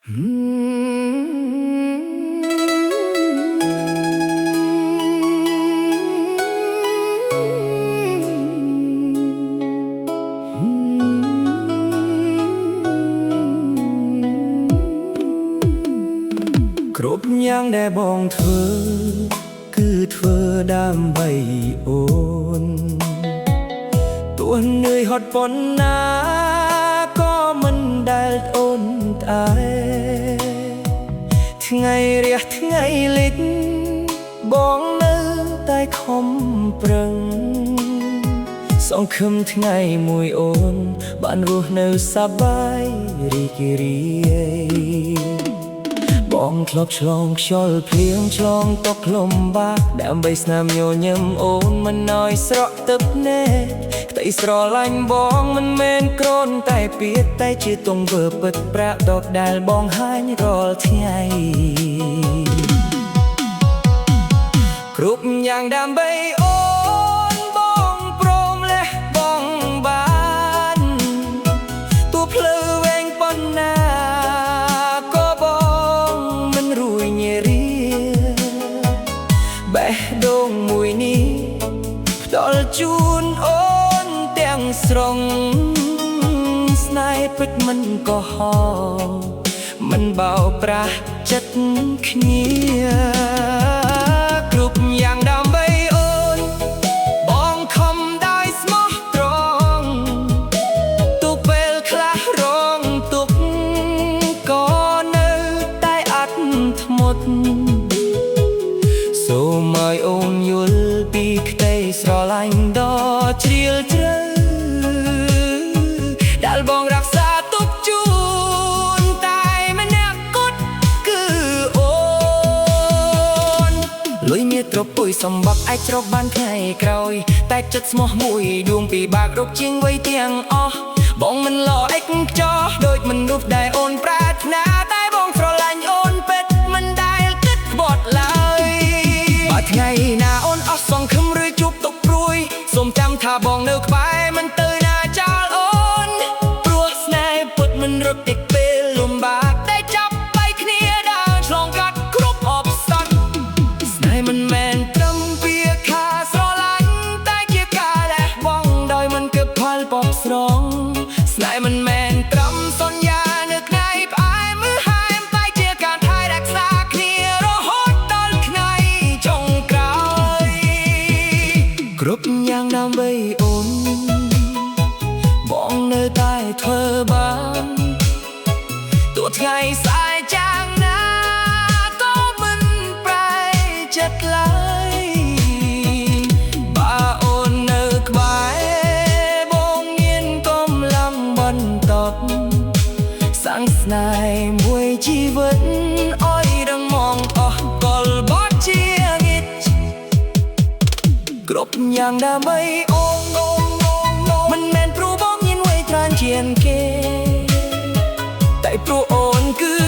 គ្រប់យ៉ាងដែលបងធ្វើគឺធ្វើដើម្បីអូនទោះនឿយហត់ប៉ុណ្ណាក៏មិនដែលអូនត្អែថ្ងៃរះថ្ងៃលិចបងនៅតែខំប្រឹងសង្ឃឹមថ្ងៃមួយអូនបានរស់នៅសប្បាយរីករាយ បងធ្លាប់ឆ្លងខ្យល់ភ្លៀងឆ្លងទុក្ខលំបាកដើម្បីស្នាមញញឹមអូនមិនឲ្យស្រក់ទឹកភ្នែកក្តីស្រឡាញ់បងមិនមែនគ្រាន់តែពាក្យតែជាទង្វើពិតប្រាកដដែលបងហាញរាល់ថ្ងៃគ្រប់យ៉ាងដើម្បីអូនបងព្រមលះបង់បាន ទោះផ្លូវវែងប៉ុណ្ណាក៏បងមិនរួយញរាបេះដូងមួយនេះផ្ដល់ជូនអូនទាំងស្រុងស្នេហ៍ពិតមិនកុហកមិនបោកប្រាស់ចិត្តគ្នាគ្រប់យ៉ាងដើម្បីអូនបងខំដោយស្មោះត្រង់ ទោះពេលខ្លះរងទុក្ខក៏នៅតែអត់ធ្មត់សូមឲ្យអូនយល់ពីក្តីស្រឡាញ់ដ៏ជ្រាលជ្រៅដែលបងរក្សាទុកជូនតែម្នាក់គត់គឺអូន លុយមានទ្រព្យសម្បត្តិអាចជ្រកបានថ្ងៃក្រោយតែចិត្តស្មោះមួយដួងពិបាករកជាងអ្វីទាំងអស់បងមិនល្អឥតខ្ចោះដូចមនុស្សដែលអូនប្រាថ្នាតែបងស្រឡាញ់អូនពិតមិនដែលគិតក្បត់ឡើយបើថ្ងៃណាអូនអស់សង្ឃឹមឬជួបទុក្ខព្រួយសូមចាំថាបងនៅក្បែរមិនទៅណាចោលអូនព្រោះស្នេហ៍ពិតមិនរត់តិចពេលលំបាកតែចាប់ដៃគ្នាដើរឆ្លងកាត់គ្រប់ឧបសគ្គ ស្នេហ៍មិនមែនត្រឹមពាក្យថាស្រឡាញ់តែជាការលះបង់ដោយមិនគិតផលបបស្រងស្នេហ៍មិនមែនត្រឹមសន្យានៅថ្ងៃផ្អែមឬហែមតែជាការថែរក្សាគ្នារហូតដល់ថ្ងៃចុងក្រោយគ្រប់យ៉ាងដើម្បីអូនបងនៅតែធ្វើបានទោះថ្ងៃស្អែកយ៉ាងណាក៏មិនប្រែចិត្តឡើយបើអូននៅក្បែរបងមានកម្លាំងបន្តសាងស្នេហ៍មួយជីវិតឲ្យរឹងមាំអស់កលបត់ជានិច្ច គ្រប់យ៉ាងដើម្បីអូនមិនមែនព្រោះបងមានអ្វីច្រើនជាងគេ តែព្រោះអូនគឺ